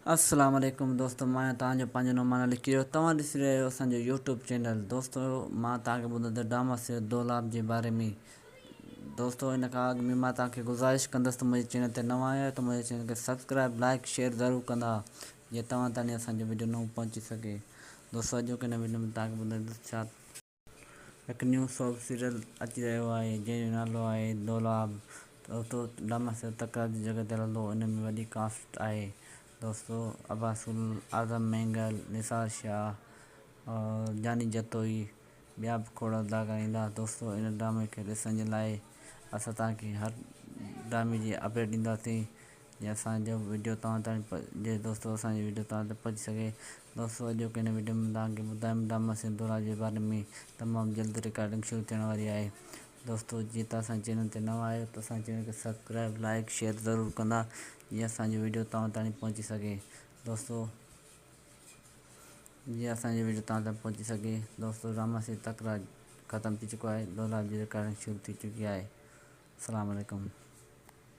السلام عليڪم دوستو مان آهيان توهان جو پنهنجو نعمان علي ڪيريو توهان ڏسي رهيا آهيو اسان جو يوٽيوب چينل دوستو مان توهان کي ٻڌندو ڊراما سيريل دولاب جي باري ۾ دوستو ان کان اڳ ۾ مان توهان کي گذارش ڪندس ته منهنجي چينل تي نوان آيا آهيو ته منهنجي چينل کي سبسڪرائب لائڪ شيئر ضرور ڪندا جيئن توهان تائين اسان جو وڊيو نئون پهچي سگهي دوستو اڄوڪي هن وڊيو ۾ توهان کي ٻڌندس ڇا هڪ نيون سوپ سيريل اچي رهيو آهي جنهن جو نالو آهي دولاب دوستو ڊراما سيريل تڪرار جي جڳهه تي هلندو ان ۾ وڏي ڪاسٽ آهي دوستو عباس گل اعظم مينگل نثار شاهه اور جاني جتوئي ٻيا به کوڙ اداڪار ايندا دوستو ان ڊرامي کي ڏسڻ جي لاء اسان توهان کي هر ڊرامي جي اپڊيٽ ڏينداسين جي اسان جو وڊيو توهان تائين جي دوستو اسان جي وڊيو توهان تائين پهچي سگهي دوستو اڄوڪي هن وڊيو ۾ توهان کي ٻڌايم ڊراما سنڌورا جي باري ۾ تمام جلد رڪارڊنگ شروع ٿيڻ واري آهي دوستو جي توهان اسان چينل تي نوان آهيو ته اسان چينل کي سبسڪرائب لائڪ شيئر ضرور ڪندا جي اسان جو وڊيو توهان تائين پهچي سگهي دوستو جي اسان جو وڊيو توهان تائين پهچي سگهي دوستو ڊراما سي تڪرار ختم ٿي چڪو آهي دولاب جي رڪارڊنگ شروع ٿي چڪي آهي السلام عليڪم.